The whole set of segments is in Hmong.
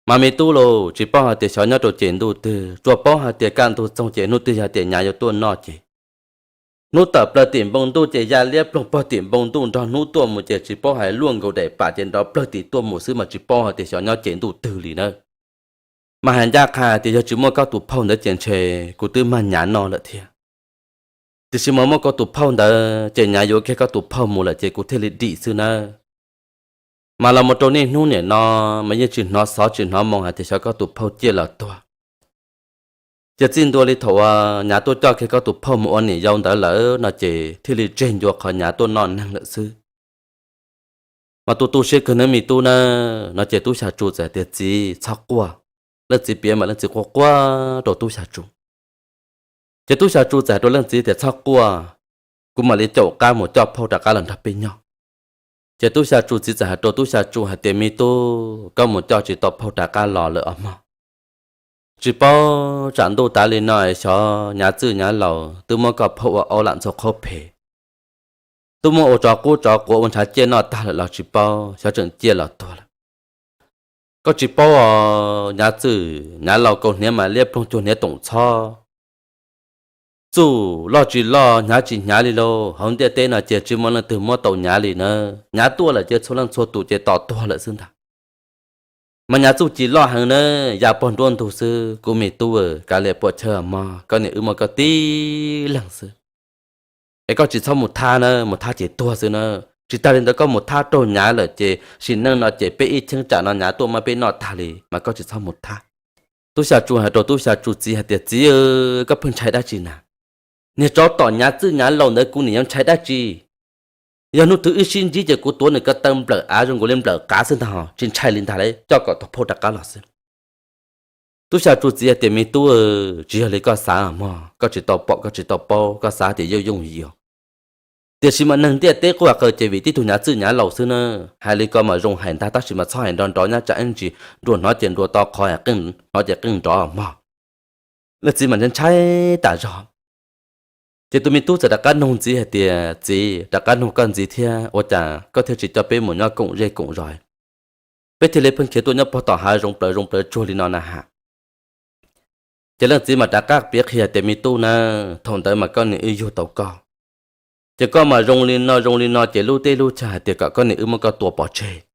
Mas me tub lauj, tsis paub hais tias xyov nyob rau ces ntuj twg, tsuas paub hais tias kaj ntug txoog ces hnub twg yog tias nyav yuav tuaj noj ces hnub tawm plaws tim npoo ntuj ces ya liab ploog pog tim npoo ntuj nrog hnub tuaj mus ces tsis paub hais luaj nkaus daim pam ces nrov plawg tim tuaj mus xwb mas tsis paub hais tias xyov nyob ces ntuj twg li na. Mas hais ncaj qha tias yog tsis muaj koj tus phauj ntawd ces ntshe kuv twb mag nyav noj lawm thiab. Tiam sis mas muaj koj tus phauj ntawd ces nyav yuav kiag koj tus phauj mus lawm ces kuv thiaj li dim xwb nawb. Mas los mus rau niaj hnub niam no mas yeej tsis hnov xov tsis hnov moo hais tias xyov koj tus phauj ciaj los tuag. Ces txij ntua li thaum uas nyav tuaj coj kiag koj tus phauj mus ua niam yau ntawd lawm no ces thiaj li tseg ncua qhov nyav tuaj noj neeg lawm xwb. Mas tu tu siab kawg nawb me tub na. No ces tub xya tsu txawm tias txiv txhob quaj. Leej txiv piav mas leej txiv quaj quaj rau tub xya tsu. Ces tub xya tsu txawm hais rau leej txiv tias txhob quaj, kuv mam li caum qab mus coj phauj rov qab los nrog peb nyob. Ces tub xya tsu txiv txawm hais rau tub xya tsu hais tias me tub, koj mus coj tsis tau phauj rov qab los lawm os mog. Tsis paub tsam ntuj tav li no es xyov nyav txwj nyav laus twb muab koj phauj ua aub lam ntxhua qhaub phem, twb muab ua tsov qub tsov quav ua ntshav ciaj noj tag lawm los tsis paub, xyov tseem ciaj los tuag lawm. Koj tsis paub os, nyav txwj nyav laus kaus hniav mas liab ploog cuag hniav toom txhob. Txuj loj tsis loj hnyav tsis hnyav li lauj, hauv ntiaj teb no ces tsis muaj leej twg muab tau nyav li na. Nyav tuaj lawm ces txhua leej txhua tus ces tos tuag lawm xwb ntag. Mas nyav txuj ci loj heev na, ya pog nruab ntug xwb. Kuv me tub, kav liam puam chawj mog, koj niam wb muaj koj tib leeg xwb. Es koj tsis txhob mus thab na, mus thab ces tuag xwb na. Tsis tag li ntawd koj mus thab raug nyav lawm ces sim neej no ces peb ib cheeb tsam no nyav tuaj muab peb noj tag li, mas koj tsis txhob mus thab. Tub xya tsu hais rau tub xya tsu txiv hais tias txiv, koj pheej ntshai dab tsi na? Niag tsov tom nyav txwj nyav laus ntawd kuv niam yuav ntshai dab tsi? Yog hnub twg wb sib ntsib ces kuv tuav nws ko taw nplawm av zoo nkaus li nplawm qav xwb ntag, tsis ntshai li ntag lauj, coj kom tus phauj rov qab los xwb. Tub xya tsu txiv hais tias me tub, tsis yog li koj xav mog, koj tsis tau pom koj tsis tau paub, koj xav tias yooj yooj yim. Tiam sis mas neeg ntiaj teb quaj qw ces vim tib tug nyav txwj nyav laus xwb na. Hais li ko mas zoo hais ntag tab sis mas txhob hais nrov nrov nyob tsam ib ntsis nruas hnov ces nruas to qhov, hnov ces qeej nrov mog. Leej txiv mas ntshai tas zog. Ces tus me tub txawm rov qab nug ntxiv hais tias txiv, rov qab nug koj ntxiv thiab, ua cas koj thiaj tsis coj peb mus nyob koom zej koom zos? Peb thiaj li pheej khiav tuaj nyob puag tom hav zoov plaws zoov plaws tsuag li no na ha. Ces leej txiv mas rov qab piav qhia tias me tub na, thaum ntawd mas koj niam wb yug tau koj, ces koj mas zoo li no zoo li no ces lub teb lub chaw hais tias kom koj niam wb muab koj tua pov tseg.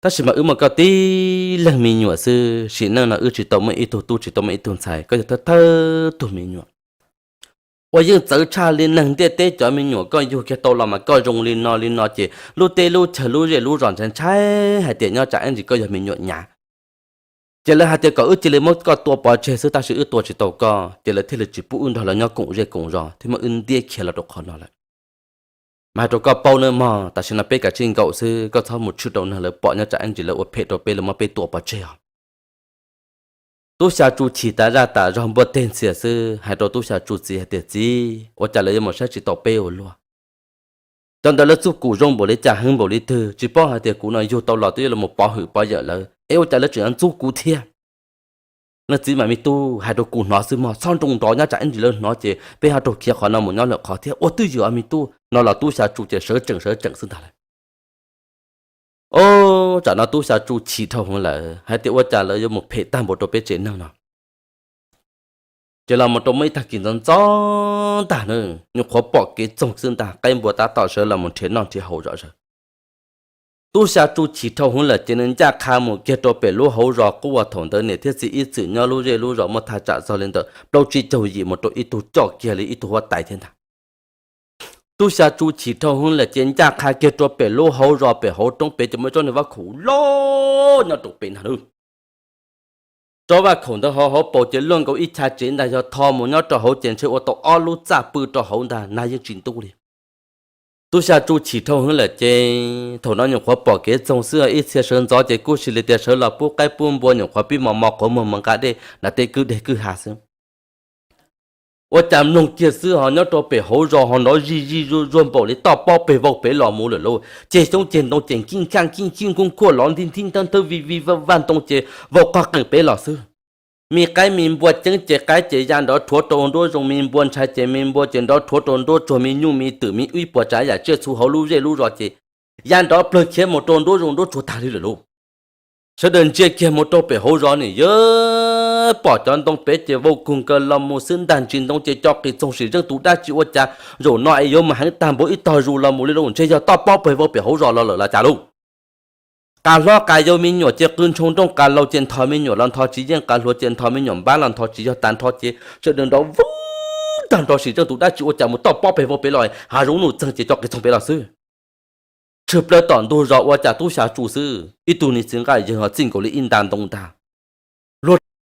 Tab sis mas wb muaj koj tib leeg me nyuam xwb, sim neej no wb tsis tau muaj ib tug tub tsis tau muaj ib tug ntxhais, koj yog thawj thawj tug me nyuam. Ua yeej txawv tshaj li neeg ntiaj teb cov me nyuam koj yug kiag tau los mas koj zoo li no li no ces lub teb lub chaw lub zej lub zos ntshai ntshai hais tias nyob tsam ib ntsis koj yog me nyuam nyav. Ces lawv hais tias kom wb cia li muab koj tua pov tseg xwb tab sis wb tua tsis tau koj ces lawv thiaj li tsis pub wb nrog lawv nyob koom zej koom zos thiab muab wb ntiab khiav los rau qhov no lawm. Mas hais rau koj paub nawb mog, tam sim no peb kav tsij nkaum xwb, koj txhob mus tshwj rau neeg lawv pom nyob tsam ib ntsis lawv ua phem rau peb lawv muab peb tua pov tseg os. Tub xya tsu chim tas zaj tas zog npuaj teg ntxhias xwb hais rau tub xya tsu txiv hais tias txiv, ua cas lawv yuav mus saib tsis tau peb ua luaj? Cov ntawd lawv txuj kum zoo npaum li cas heev npaum li twg tsis paub hais tias kuv no yug tau los twb yuav los pov hwm pov yawm lawv es ua cas lawv tseem yuav ntxub kuv thiab? Leej txiv mas me tub, hais rau kuv hnov xwb mog, txhob nroo nrov nyob tsam ib ntsis lawv hnov ces peb ho raug khiav qhov no mus nyob lwm qhov thiab. Ua twj ywm os me tub. No los tub xya tsu ces sawv tsees sawv tsees xwb ntag lawm. Ob, tsam no tub xya tsu chim dhau heev lawm hais tias ua cas lawv yuav mus phem tag npaum rau peb tsev neeg no. Ces los mus rau muaj ib tag kis ntxov ntxov ntag na, nyuam qhuav pom kev txoog xwb ntag, qaib npua tab tom sawv los mus nrhiav noj nrhiav haus zom zaws. Tub xya tsu chim dhau heev lawm ces nws ncaj qha mus kiag rau pem lub hauv zos qub uas thaum ntawd niam thiab txiv ib txwm nyob lub zej lub zos muaj thaj tsam txog li ntawm plaub tsib caug yim mus rau ib tug coj kiag li ib tug huab tais thiab ntag. Tub xya tsu chim dhau heev lawm ces ncaj qha kiag rau pem lub hauv zos pem hauv roob pem ces muaj ib tsob niag vaj khaum loj nyob rau pem ntag lauj. Tsob vaj khaum ntawd hauv hauv paus ces luaj nkaus ib chav tsev ntag, yog tho mus nyob rau hauv ces ntshe ua tau ob lub txaj pw rau hauv ntag, nag yeej tsis ntub li. Tub xya tsu chim dhau heev lawm ces thaum no nyuam qhuav pom kev txoog xwb, ib txhia sawv ntxov ces kuj sis li tias sawv los pub qaib pub npua, nyuam qhuav pib mos mos qhuav muag mus nqa dej nram tej kwj deg kwj ha xwb. Ua cas mloog kiag xwb ho nyob rau pem hauv zos ho nrov zij zij zuag zuag npaum li toj pob peg vau pem los mus lawm lauj. Ceg xyoob ceg ntoo ces nkij nkaj nkij nkij nkuj nkuaj lov nthib nthib nthawb nthawb vij vij vaj vaj ntoo ces vau qog qees pem los xwb. Me qaib me npua ceeb ces qaib ces ya nrov rhuav rau nruab zoov, me npua ntshai ces me npua ces nrov rhuav rau nruab tsuag, me nyuj me twm me ib puas tsav yam tsiaj txhu hauv lub zej lub zos ces ya nrov plawg khiav mus rau nruab zoov nruab tsuag tag li lawm lauj. Sawv daws ntsia kiag mus rau pem hauv zos ne, yog pom cov ntoo pem ces vau kug nkaws los mus xwb, ntag ntsis ntoo ces co qis txoog, sim zeej tus dab tsi ua cas zaum no es yuav mus heev tag npaum ib tog zus los mus li lauj. Ntshe yog toj pob pawg vau pem hauv zos los lawm los cas lauj. Qas hlob qas yau me nyuam ces qw ntshoo nrooj, qas laus ces nthos me nyuam los nthos tsis yeej, qas hluas ces nthos me nyuam npab los nthos tsis yog, tag nrho ces sawv daws nrov vwb tag nrho, sim zeej tus dab tsi ua cas mus toj pob pawg vau pem los, hav zoov nuj txeeg ces co qis txoog pem los xwb. Tshwm plaws tom ntug zos ua cas tub xya tsu xwb, ib tug niag txiv nqaij yawg ho txij nkaus li ib nta ntoo ntag.